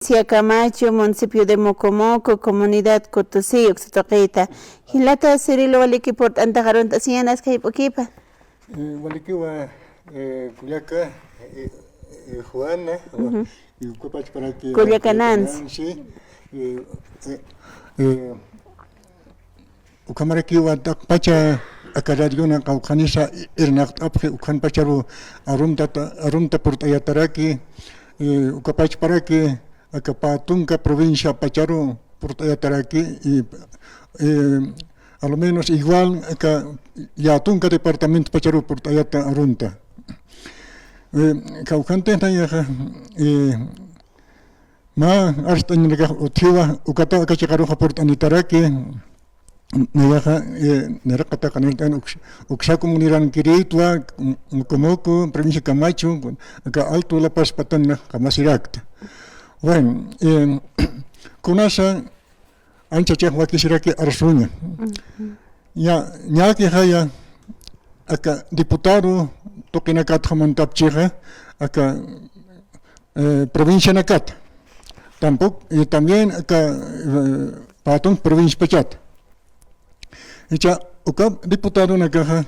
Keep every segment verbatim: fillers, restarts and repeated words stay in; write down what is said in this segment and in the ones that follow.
Provincia Camacho, municipio de Mocomoco, comunidad Cotucí, uksa tuqita. Jilata Cirilo, waliki purt'antax arunt'asiñäni, askha jayp'ukipa. Eh, walikiwa, eh, kullaka, eh, eh, Juana, ujú, y ukapachparaki, kullaka Nancy. Nancy, eh, eh, eh, ukhamarakiwa taqpacha aka radiona qawqhanisa irnaqt'apxi, ukhanpacharu arumtata, arumta purt'ayataraki, eh, ukapachparaki aka pä tunka provincia pacharu purt'ayataraki, y, eh, a lo menos igual aka llätunka departamento pacharu purt'ayata arunta. Eh, kawkhantix nayaxa, eh, mä arst'añanakax utjiwa, ukata aka chiqaruxa purt'anitaraki, nayaxa, eh, niraqataqa nirt'an uks-, uksa comunidadkirïtwa, Mocomoco, provincia Camacho, aka Alto La Paz patanna kamasirakta. Bueno, eh, kunasa anchachix wakisiraki arsuña. Ujú. Ya, ñäkixaya aka diputado tuqinakatxa mantapchixa, aka, eh, provincianakata. Tampoco, y también aka, eh, pä tun provincia pachata. Jichha uka diputadonakaxa,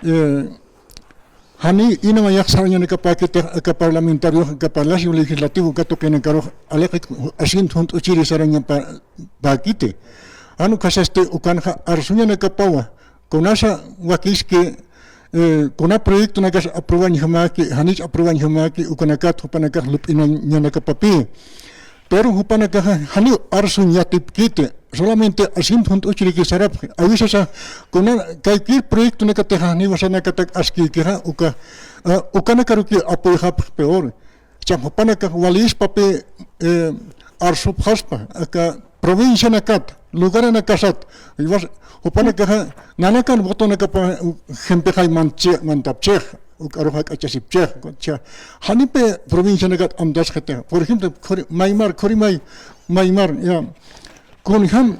eh, jani ina mayax sarañanakapäkiti aka parlamentariox, aka Palacio Legislativo, aka tuqinakarux aliqi asiento junt'uchiri sarañapäkiti. Jan ukasasti ukanxa arsuñanakapawa, kunasa wakiski, eh, kuna proyectonakas aprobañjamäki, janich aprobañjamäki, ukanakat jupanakax lup'inañanakapapï. Pero jupanakaxa janiw arsuñ yatipkiti, solamente asiento junt'uchiriki sarapxi. A veces, ah, kuna cualquier proyectonakatix janiw sanakatak askïkixa, uka, ah, ukanakaruki apoyxapxi peor. Jichha jupanakax walïspapï, eh, arsupxaspa, aka provincianakat, lugaranakasat, jupanakaxa nanakan votonakapa, u-, gentexay mantchi-, mantapchix, uk'aru jak'achasipchix, jichha, janipï provincianakat amtasxiti. Por ejemplo, Khuri-, Maymar, Khuri May-, Maymar, ya, kunjam,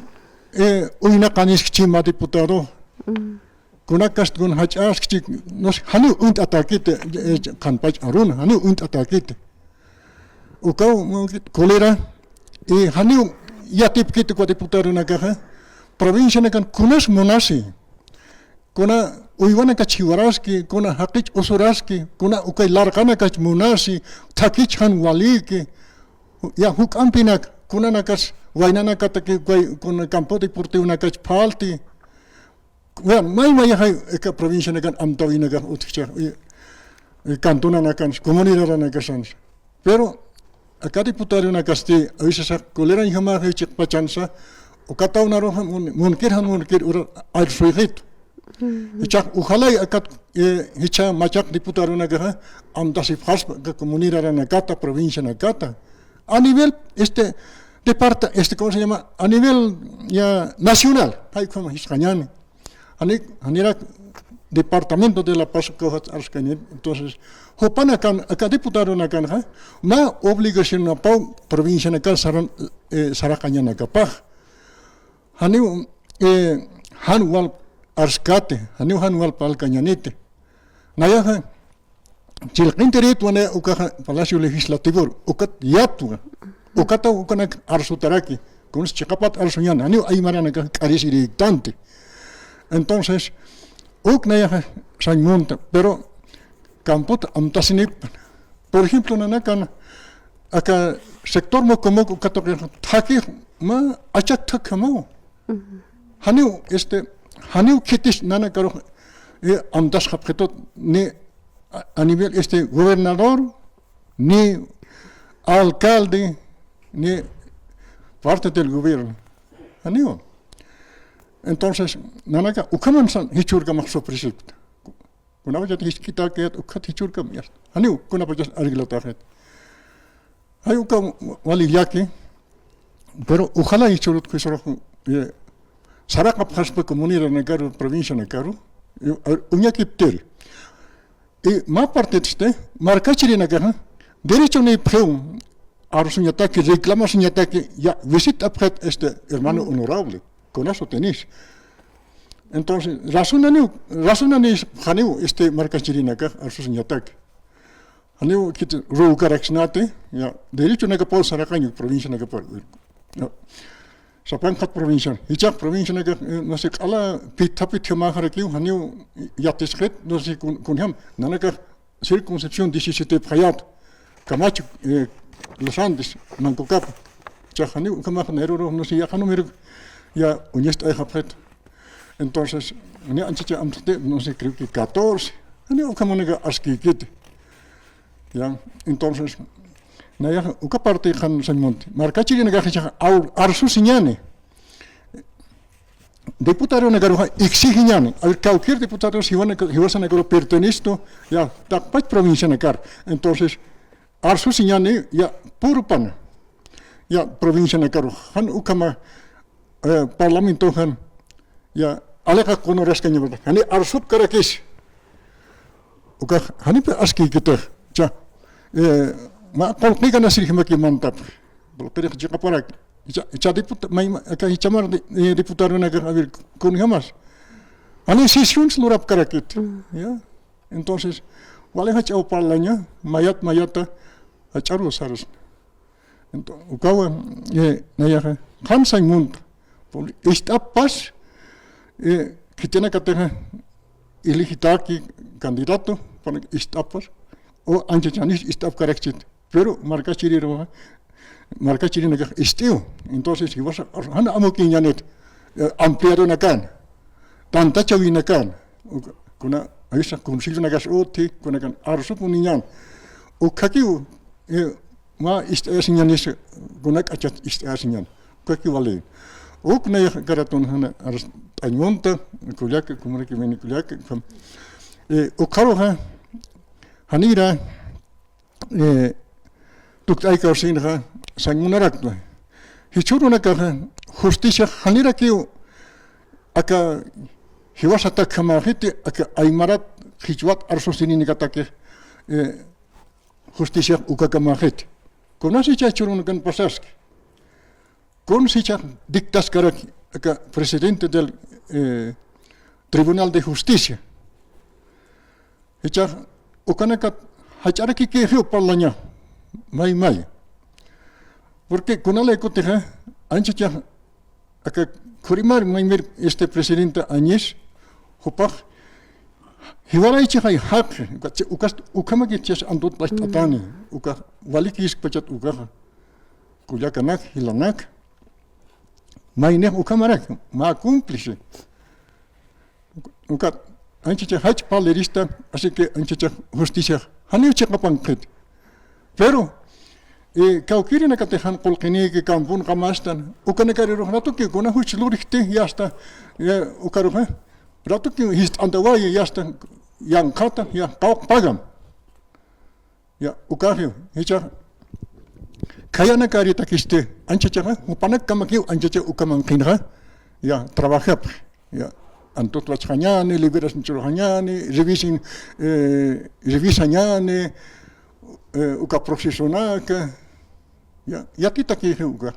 eh, uynaqaniskchi mä diputado. Mm. Kunakasti kun jach'askchi, no sé, janiw uñt'atäkiti, eh, qhanpach aruna, janiw uñt'atäkiti. Ukaw, cólera, y janiw yatipkiti uka diputadonakaxa, provincianakan kunas munasi, kuna uywanakach jiwaraski, kuna jaqich usuraski, kuna ukay larqanakach munasi, thakich jan walïki, ya juk'ampinak, kunanakas waynanakataki, ukay, kuna campo deportivonakach phalti, Bueno, may mayaxay aka provincianakan amtawinakax utjchix, y, y cantonanakan, comunidadanakasan. Pero aka diputadonakasti a veces cólerañjamäxi chiqpachansa, uka tawnaruxa mun-, munkir jan munkir ura arsuyxitu. Ujú. Jichhax ojalá akat, eh, jichha machaq diputadonakaxa amtasipxaspa aka comunidadanakata, provincianakata. A nivel, este, departa-, este, ¿cómo se llama? A nivel ya nacional, jay ukham jisqañäni. Jani, janirak departamento de La Paz kawkhat arskani. Entonces, jupanakan, aka diputadonakanxa, mä obligacionapaw provincianakan saran, eh, saraqañanakapax. Janiw, eh, jan wal arskati, janiw jan wal parlkañäniti. Nayaxa, chillqintirïtwa naya ukaxa Palacio Legislativor, ukat yatwa, ukataw ukanak arsutaraki, kuns chiqapat arsuñäni, janiw aymaranakax k'arisirïktanti. Entonces, uk nayaxa sañ munta, pero campot amtasinipan. Por ejemplo, nanakan aka sector Mocomoco uka tuqix thakix mä achak thakjamaw. Ujú. Janiw, este, janiw khitis nanakarux, eh, amtasxapxitut, ni a, a nivel, este, gobernador, ni alcalde, ni parte del gobierno. Janiw. Entonces, nanaka, ukhaman san, jichhürkamax sufrisipkta. Kunapachat jisk'itäkit, ukhat jichhürkam, ya. Janiw, kunapachas arreglatäxit. Jay uka wali llaki, pero ojalá jichhürut khuysurux, eh, saraqapxaspa comunidadanakaru, provincianakaru, eh, uñakiptiri. Y mä partitsti, markachirinakaxa, derechonïpxiw, arsuñataki, reclamasiñataki, ya, visitapxit este hermano honorable, kunas sutinis. Entonces, razonaniw, razonanïs janiw, este, markachirinakax, arsusiñataki. Janiw khiti ruwkaraksnati, ya, derechonakapaw saraqaña provincianakapar. Ya. Sapankat provincian. Jichhax provincianakax, eh, no sé, q'ala phithapi thimaxarakiw, janiw yatisqit, no sé, kun, kunjam, nanakax circunscripción diecisiete pxayat. Camacho, eh, Los Andes, Manco Capac. Jichhax janiw ukhamax nayrurux, no sé, yaqha número, ya, uñast'ayxapxit. Entonces, ni anchachä amtxti, no sé, creo que catorce. Janiw ukhamanaka askïkiti. Ya, entonces, nayax uka parte qhan sañ munti. Markachirinakax jichhax aw-, arsusiñäni. Diputadonakarux exigiñäni. A ver, cualquier diputado, jiwana-, jiwasanakaru pertenecto, ya, taqpach provincianakar. Entonces, arsusiñäni, ya, purpan. Ya, provincianakarux. Jan ukhama, eh, parlamentoxan, ya, aliqa qunuraskañapata. Jani arsupkarakis. Ukax, janipi askïkitix. Cha, eh, mä qullqikanasirjimaki mantap. Qullqirix chiqaparak. Cha, cha diputa-, may, ma, aka jichhamar di-, eh, diputadonakax, a ver, kunjamas. Jani sesiones lurapkarakit. Mm. Ya. Entonces, wali jach'aw parlaña, mayat, mayata, jach'aru sarus. Ento-, ukawa, eh, nayaxa, qhan sañ munta. Pon ist'appas, eh, khitinakatixa, elegitaki candidato, pon ist'appas, o anchachanis ist'apkarakchit. Pero markachiriruxa, markachirinakax ist'iw. Entonces, jiwasa, jan amukiñanit, eh, ampliadonakan, tantachawinakan, uka, kuna, aysa, consillonakas uthi, kunakan arsupuniñan. Ukhakiw, eh, mä ist'ayasiñanis, kuna k'achat ist'ayasiñan. Ukhakiw wali. Uk nayax aka ratun jan arst'añ munta, kullaka, kumaraki mini kullaka, ukham. Eh, ukharuxa, janira, eh, tukt'ay kawsïnxa sañ munaraktwa. Jichhürunakaxa justiciax janirakiw aka jiwasatakjamäxiti, aka aymarat qhichwat arsusirinakatakix, eh, justiciax ukakamäxiti. Kunasicha jichhürunakan pasaski. Kunasicha dictaskarak aka presidente del, eh, Tribunal de Justicia. Jichhax ukanakat jach'arakikïxiw parlaña, may may. Porque kunalaykutixa, anchachax aka Khurïmar maymir este presidente Añis, jupax, jiwaraychixay jaqi, uka, ukas, ukhamakit chas antut past'atani, ukax, walikïskpachat ukaxa. Kullakanak, jilanak, maynix ukhamarak, mä cómplice. Ukat, anchachax jach'a parlerista, así que anchachax justiciax janiw chiqapanqit. Pero, eh, kawkïrinakatix jan qullqinïki campon qamastan, ukanakarirux ratuki kuna juch lurjti, ya está, eh, ukaruxa, ratuki jist'antawayi, ya está, yanqhata, ya, qawqha pagam. Ya, ukaxiw, jichhax, khayanakaritakïsti, anchachaxa, jupanakkamakiw, anchachax uka manqhinxa, ya, trabajapxi, ya, antut wachxañäni, liberación churxañäni, revisin, eh, revisañäni, eh, uka procesonak, ya, yatitakïxiw uka.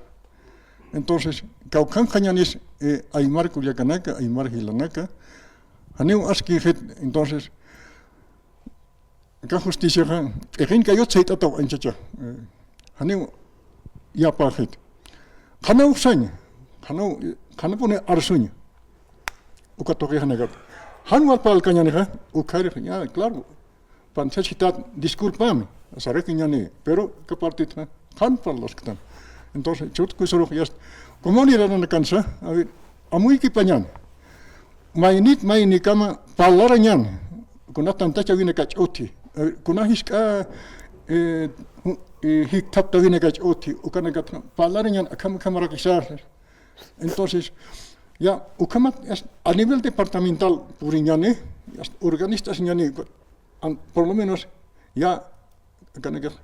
Entonces, kawkhanxañänis, eh, aymar kullakanaka, aymar jilanaka, janiw askïxit, entonces, aka justiciaxa, p'iqinkayut sayt'ataw anchacha. Eh, janiw yapaxit. Qhanaw sañ, qhanaw, qhanapuni arsuñ. Uka tuqixanakat. Jan wal parlkañänixa, ukharix, ya, claro. Panthachita, disculpame, sarakiñäni, pero aka partitxa, jan parlasktan. Entonces, chut kusurux, ya, comunidadanakansa, a ver, amuykipañän. Maynit maynikama parlarañän, kuna tantachawinakach uthi, eh, kuna jisk'a, eh, ju-, eh, jikthaptawinakach uthi, ukanakatxa parlarañän akham, akhamarakisasa. Entonces, ya, ukhamat, es, a nivel departamental puriñäni, ya, organistasiñäni, an-, por lo menos, ya, akanakax,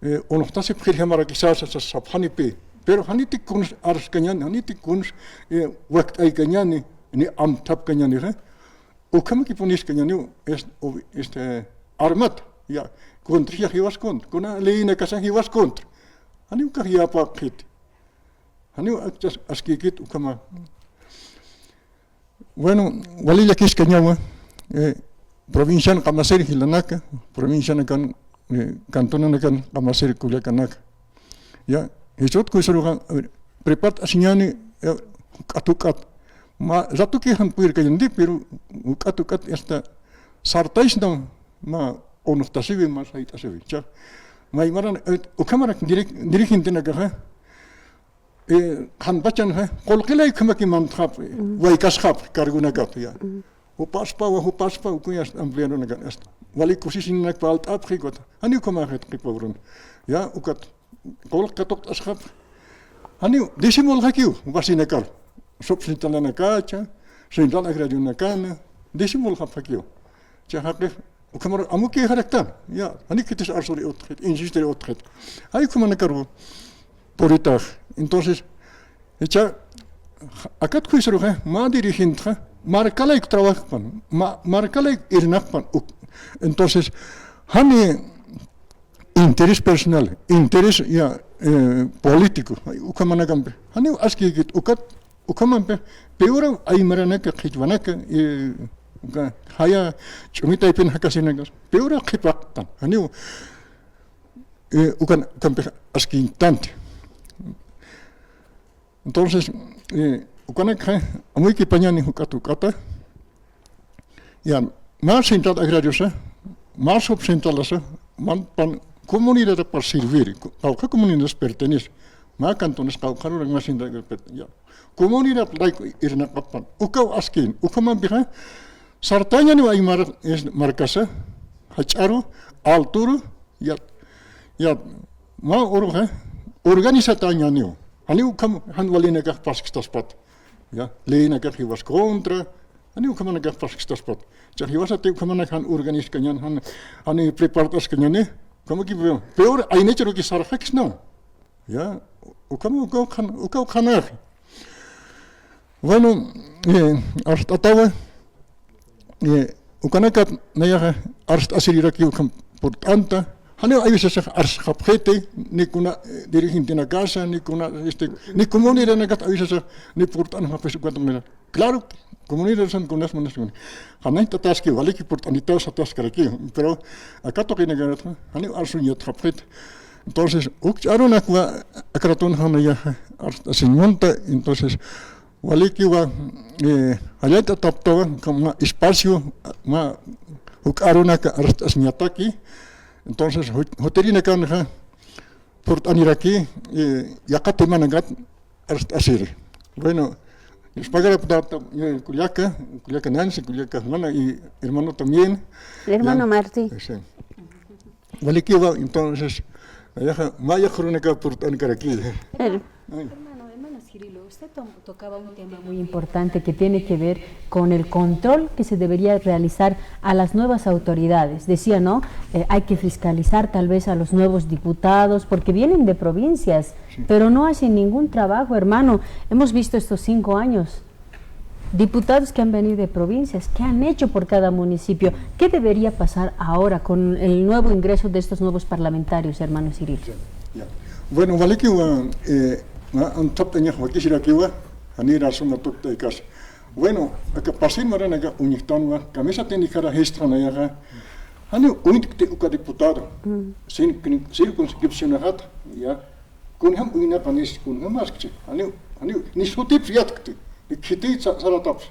eh, unuxtasipxirjamarakisasa, sa, sapxanipi. Pero janiti kuns arskañäni, janiti kuns, eh, wakt'aykañäni, ni amthapkañäni, eh. Ukhamakipuniskañäniw, es, o, este, armat, ya, contrajiw jiwas contra, kuna leyinakasa jiwas contra. Janiw ukax yapaxit. Janiw akchas askïkit ukhama. Bueno, wali llakiskañawa, eh, provincian qamasir jilanaka, provincianakan eh, cantonanakan qamasir kullakanaka. Ya, jichhüt kusiruxa, eh, prepart'asiñäni, eh, juk'at juk'at. Mä ratuki jan puyirkayandi, pero juk'at juk'at hasta sartaysna mä unuxtasiwi, mä sayt'asiwi. Cha, mä aymara, eh, ukhamarak direc-, dirigentenakaxa, eh, janpachanxa, qullqilay ukhamaki mantxapxi, waykasxapxi cargonakat, ya. Jupaspawa, jupaspa, ukañ hasta ampliarunakan, hasta wali kusisinanak parlt'apxi, ukat. Janiw ukhamaxit qhipa urun. Ya, ukat qullqi katuqt'asxapxi. Janiw, disimulxakiw, wasinakar. Subcentralanakacha, central agrarionakana, disimulxapxakiw. Cha jaqix, ukhamar amukïxaraktan, ya, jani khitis arsuri utjxit, insistiri utjxit. Jay ukhamanakaru puritax. Entonces, jichha, akat juicioruxa, mä dirigentxa, markalayku trabajpan, ma-, markalayku irnaqpan, uk-, entonces, jani interés personal, interés ya, eh, político, ukhamanakampi. Janiw askïkit, ukat, ukhamampi, peor aymaranaka, qhichwanaka, eh, uka, jaya, ch'umi taypin jakasinakas, peor qhipaqtan, janiw, eh, ukan, ukampi askïktanti. Entonces, eh, ukanakxa, amuykipañäni juk'at juk'ata. Ya, mä central agrariosa, mä subcentralasa, manpan comunidadpar servir, qawqha comunidad pertenece, mä cantones qawqharurak mä central agrariosa pertenece, ya. Comunidad layku irnaqapan, ukaw askïn, ukhamampixa, sartañäniw aymar, es, markasa, jach'aru, alturu, ya, ya, mä uruxa, organizatäñäniw. Janiw ukham, jan walinakax pasktaspat. Ya, leynakax jiwas contra, janiw ukhamanakax pasktaspat. Cha jiwasati ukhamanak jan organizkañän, jan, jani prepart'askañäni, ukhamaki peor, peor, aynicharuki sarxaksnaw. Ya, ukham, ukaw qhan-, ukaw qhanax. Bueno, eh, arst'atawa, eh, ukanakat nayaxa arst'asirirakiw ukham purt'anta, janiw a veces arsxapxiti, ni kuna, eh, dirigentenakasa, ni kuna, este, ni comunidadnakat a veces ni purt'anxapxi ukat, mira. Claro, comunidad son kunas munas, janiw tataski, waliki purt'anitaw sataskaraki, pero aka tuqinakaxa, janiw arsuñatxapxiti. Entonces, ukch arunakwa, akratun janiya, arst'asiñ munta, entonces, walikiwa, eh, jallayt'ataptawa, mä espacio, mä juk arunaka arst'asiñataki. Entonces, ju-, jutirinakanxa purt'aniraki, eh, yaqha temanakat arst'asiri. Bueno, yuspagaraptata, eh, kullaka, kullaka Nancy, kullaka Juana y hermano también. El hermano Ya. Martín. Sí. Walikiwa, entonces, nayaxa, mä yaqha urunaka purt'ankaraki. Pero Ay. Hermano, hermano Cirilo, usted to-, tocaba un tema muy importante que tiene que ver con el control que se debería realizar a las nuevas autoridades. Decía, ¿no? Eh, hay que fiscalizar tal vez a los nuevos diputados, porque vienen de provincias, Sí. pero no hacen ningún trabajo, hermano. Hemos visto estos cinco años. Diputados que han venido de provincias, ¿qué han hecho por cada municipio? ¿Qué debería pasar ahora con el nuevo ingreso de estos nuevos parlamentarios, hermano Cirilo? Ya, ya. Bueno, walikiwa, eh, mä antaptañax wakisirakiwa, jani razón atuktaykas. Bueno, aka pasin maranaka uñjtanwa, kamisatini jara registro nayaxa, jani uñtkti uka diputado, Mm. sin, circunscripción ajat, ya. Kunjam uñapanis, kunjam askchi. Janiw, janiw, ni sutipsa yatkti, ni khitïtsa sarataps.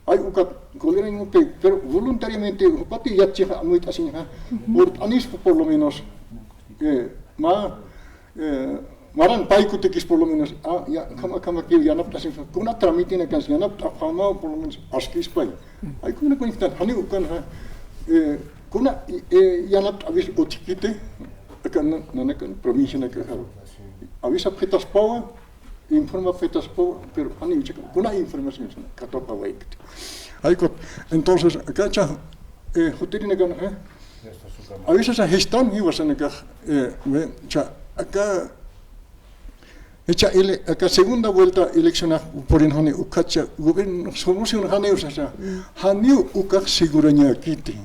Ay, ukat, colegañopi, pero voluntariamente, jupati yatchixa, amuyt'asiñxa, purt'anispa por lo menos, eh, mä, eh, maran paykutikis por lo menos, ah, ya, khama, khamakiw yanapt'asiñxa, kuna tramitenakans yanapt'apxämaw por lo menos, askispay. Ay, kuna kuñjtan, janiw ukanxa, eh, kuna, eh, yanapt'awis utjkiti, aka na-, nanakan, provincianakaxa. Awisapxitaspawa, informapxitaspawa, pero janiw chika, kuna información sana, katuqawaykti. Ay, kut-, entonces, akacha, eh, jutirinakan, eh, a veces a gestan jiwasanakax, eh, me, cha, aka, echa ele-, aka segunda vuelta elecciona purinxani ukacha, gobierno solución janiw sasa, janiw ukax segurañäkiti.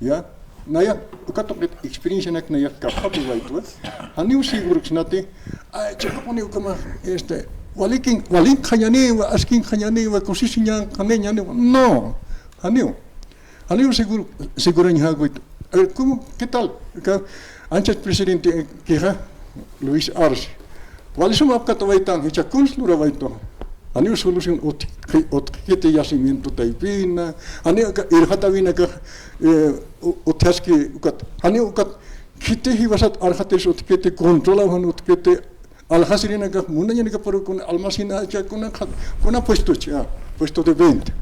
Ya, naya, uka tuqit experiencianak naya kapxapï waytwa. Janiw segurksnati, ay, chiqapuni ukama, este, walikin, walinkxañäniwa, askinkxañäniwa, kusisiñankxaniñäniwa. No, janiw. Janiw seguro, segurañjawit, A ver, ¿cómo? ¿Qué tal? Acá, anchas presidente, eh, queja, Luis Arce. Wali sum apkatawaytan, jichha kuns lurawaytu. Janiw solución utjkiti yacimiento taypina, janiw aka irxatawinakax, eh, u-, utjaski ukat, janiw ukat, khiti jiwasat arxatiris utjkiti, controlaw jan utjkiti, aljasirinakax munañanakapar kuna almacenacha, kuna, kuna puestocha, ah, puesto de venta.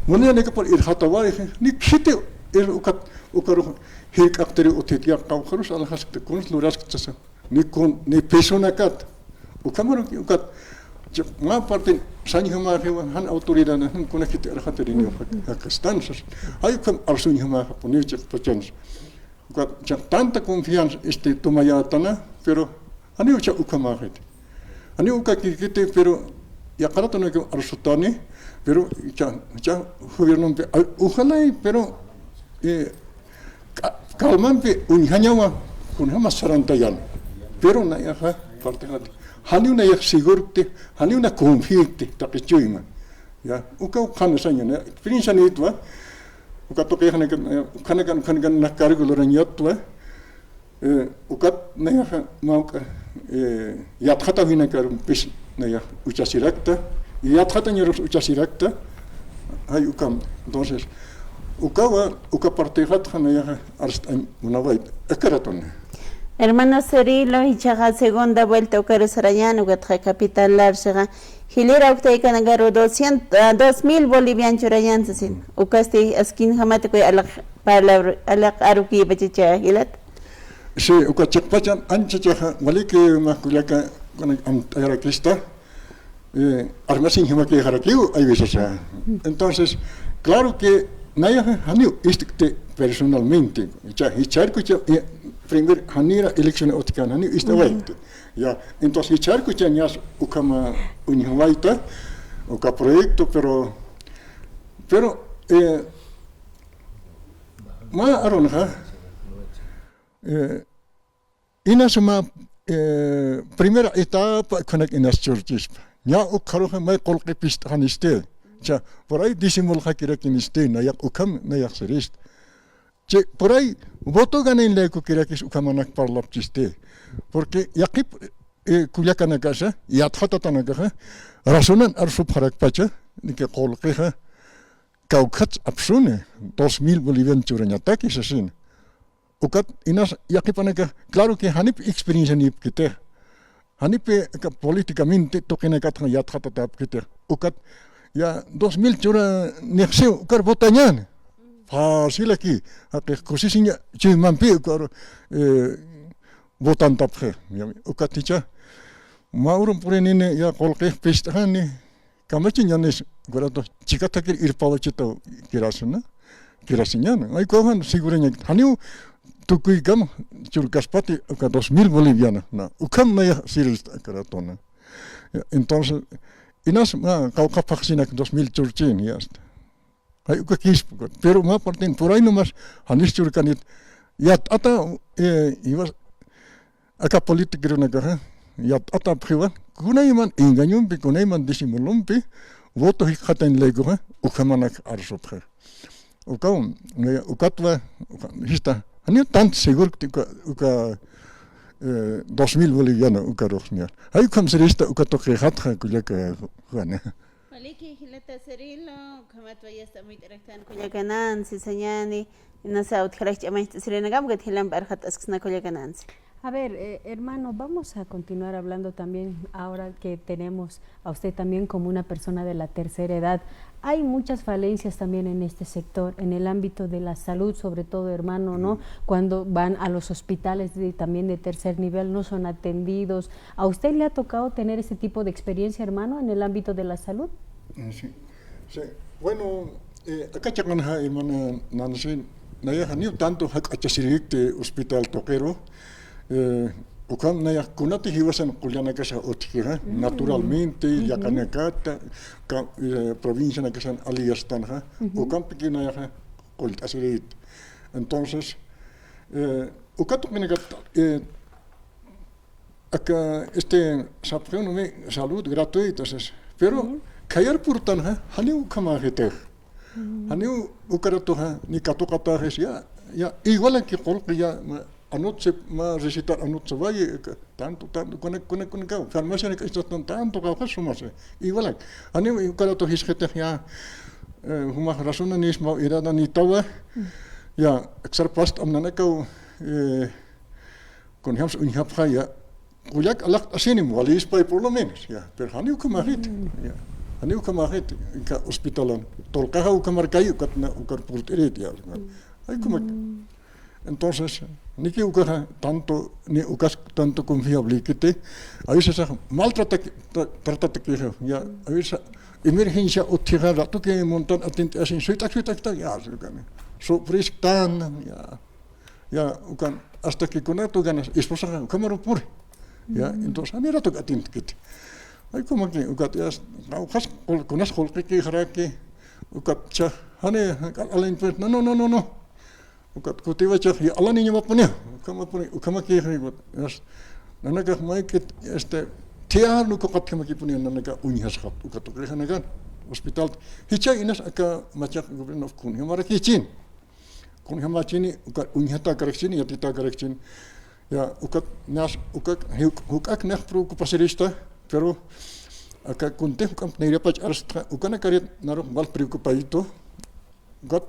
Munañanakapar irxatawayxi, ni khiti ir ukat, ukarux jirk'aqtiri utjiti, ya, qawqharus aljaskta, kuns luraskta sasa. Ni kun, ni pesonakat. Ukhamaruki, ukat, ch-, mä parte sañjamäxiwa, jan autoridad, jan kuna khiti arxatiri ni ukat, akastan sasa. Ay, ukham arsuñjamäxapuniw chiqpachansa. Ukat, cha, tanta confianza, este, tumayätana, pero, janiw cha ukhamäxiti. Janiw uka kikiti, pero, yaqha ratunakaw arsutani, pero, cha, cha, gobiernompi, ay, ojalá, pero, eh, ka-, calmampi uñjañawa, kunjamas sarantayani. Pero, nayaxa, parte jati. Janiw nayax segurti, janiw na confiikti, taqi chuyma. Ya, uka, uka qhanasaña, ¿no? Experiencia nitwa, uka tuqixanakan, eh, ukhanakan, ukhanakan na cargo lurañatwa, eh, ukat nayaxa mawk'a, eh, yatxatawinakarumpis nayax uchasirakta, yatxatañarus uchasirakta, ay ukam. Entonces, ukawa, uka partixatxa nayaxa arst'añ munawayta, aka ratuna. Hermano Cirilo, jichhaxa segunda vuelta ukaru sarañän, ukatxa capital larxixa, jilïr awktaykanakaru doscientos, ah, dos mil bolivian churañän sasin. Ukasti askinjamati kuy alaq palabra, alaq arukïpachacha jilat. Sí, uka chiqpachan anchachaxa, waliki mä kullaka, kuna amtayarakista, eh, armasiñjamakïxarakiw, hay veces, ah. Entonces, claro que nayaxa janiw istkti personalmente, cha, jichharkucha, eh, primer janira elección utjkän janiw ist'awayta. Ya, entonces, jichharkuchañas ukhama uñjawayta, uka proyecto, pero, pero, eh, mä arunxa, eh, inas mä, eh, primera etapa ukhanak inas churchispa. Ña ukxaruxa may qullqi pist'xanisti. Cha, por ahí disimulxakirakinisti, nayax ukham, nayax sirista. Chi, por ahí, voto ganañ laykukirakis ukhamanak parlapchisti. Porque yaqhip, eh, kullakanakasa, yatxatatanakaxa, razonan arsupxarakpacha, ni que qullqixa, kawkhat apsuni, dos mil bolivian churañataki, sasin. Ukat inas yaqhipanakax, claro que janip experiencia nipkiti. Janipi aka políticamente tuqinakatxa yatxatatäpkiti. Ukat ya dos mil chura nixsiw, ukar votañäni. Fácil aquí. Jaqix kusisiña chuymampi ukar, eh, votantapxi. Ukat jichha mä urun purinini ya qullqix pist'xani. Kamachiñänis, ukarato chikatakir irpawachitaw kirasina, kirasiñäni. Ay, ukaw jan segurañakiti. Janiw tukuykam churkaspati uka dos mil boliviana, na. Ukham nayax sirista aka ratuna. Ya, entonces, inas mä qawqha phaxsinak dos mil churchin, ya está. Ay, uka kispa, pero mä parten por ahí nomás, janis churkanit, yat'ata, eh, iwas, aka politiqueronakaxa, yat'atapxiwa, kunayman engañompi, kunayman disimulompi, voto jikxatañ laykuxa, ukhamanak arsupxi. Ukaw, eh, ukatwa, uka, jista, janiw tant segurkti uka, uka, eh, dos mil boliviano ukarux, ña. Ay, ukham sirista uka tuqixatxa, kullaka Juana. Waliki, jilata Cirilo, ukhamatwa yasta amuyt'araktan kullaka Nancy sañäni, inasa utjarak ch'amañcht'asirinakam, ukat jilamp arxat'asksna kullaka Nancy. A ver, eh, hermano, vamos a continuar hablando también, ahora que tenemos a usted también como una persona de la tercera edad. Hay muchas falencias también en este sector, en el ámbito de la salud, sobre todo, hermano, ¿no? Cuando van a los hospitales de, también de tercer nivel, no son atendidos. ¿A usted le ha tocado tener ese tipo de experiencia, hermano, en el ámbito de la salud? Eh, sí. Sí. Bueno, eh, aka chiqanxa, hermana Nancy, nayaxa janiw tanto jak'achasirïkti hospital tuqiru, eh, ukham nayax kunati jiwasan qullanakasa utjkixa, naturalmente, yaqhanakata, ka-, eh, provincianakasan aliyastanxa, ukhampiki nayaxa qullt'asirïkti. Entonces, eh, uka tuqinakat, eh, aka, este, sapxi ukham salud gratuita, sas. Pero, khayar purtanxa, janiw ukhamäxitix. Janiw ukaratuxa, ni katuqatäxis, ya, Ya, igual que qullqi ya, ma, anotse, ma recetar anotse, vaya, tanto, tanto, kuna, kuna, kuna, ka, farmacia ni k'achtan tanto, ka, ka, sumase. Igual. Ani, ukarato hisqitix ya, eh, jumax razona nisma irada nitawa, ya, aksar past amnanakaw, eh, kunjams uñjapxa ya, kullak alaqt'asinim, walispay por lo menos, ya, pero jani ukhamaxit, ya, jani ukhamaxit, ka hospitalan, tolqaxa ukhamarkay, ukatna, ukar purt'irit, ya, ay kuma, entonces, niki ukaxa tanto, ni ukas tanto confiable kiti, a veces maltrata, tra-, tratatakix, ya, a veces emergencia utjixa, ratuki montan atint'asin, suyt'ak, suyt'ak, ya, sufrisktan, ya. Ya, ukan, hasta que kunat ukan esposaxa ukhamaru puri. Ya, entonces, ani ratuk atintkiti. Ay, como que, ukat, ya, ukas, kunas qullqikixaraki, ukat, cha, jani, alain, pues, no, no, no, no, no. Ukat, kutiwachax, ya, alaniñamapuni, ukhamapuni, ukhamakixi, ukat, ya, nanakax maykit, este, tiar, no, ukat, khamakipuni, nanaka, uñjasxap, ukat, ukat, janakan, hospital, jichha inas aka, machaq, gobierno, kunjamarakichin. Kunjamachini, uka, uñjatakarakchini, yatitakarakchini. Ya, ukat, nas, uka, juk-, juk'ak nax preocupasirista, pero, aka, kunti, juk'amp nayrapach arstxa, ukanakarit, narux, wal preocupadito. Ukat,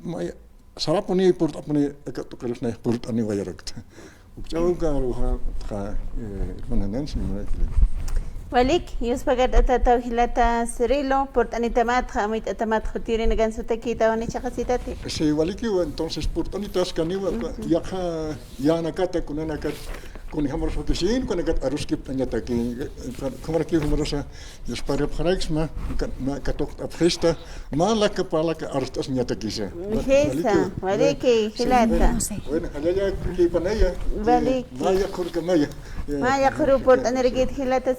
may, sarapuni, purt'apuni, aka, tuqirus nax purt'aniwayarakta. Ukch'aw uka aruxa, txa, eh, hermana Nancy, ¿no? Walik, yuspagat'ata jilata Cirilo, purt'anitamatxa, amuyt'atamatxa, jutiri nagan sutakïtawa, ni chaqasitati. Sí, walikiwa, entonces, purt'anitaskaniwa, yaqha, yänakata, kunanakat, kunjamarus wakisin, kunanakat aruskipt'añataki, eh, kumaraki, kumarusa, yusparapxaraksma, ka-, ma, katuqt'apxista, mä laka, pä laka arst'asiñatakisa. Jisa, waliki, jilata. Bueno, jallalla, kipanaya, eh, walik. Mä yaqhurkamaya. Eh, mä yaqhuru purt'anirkit jilata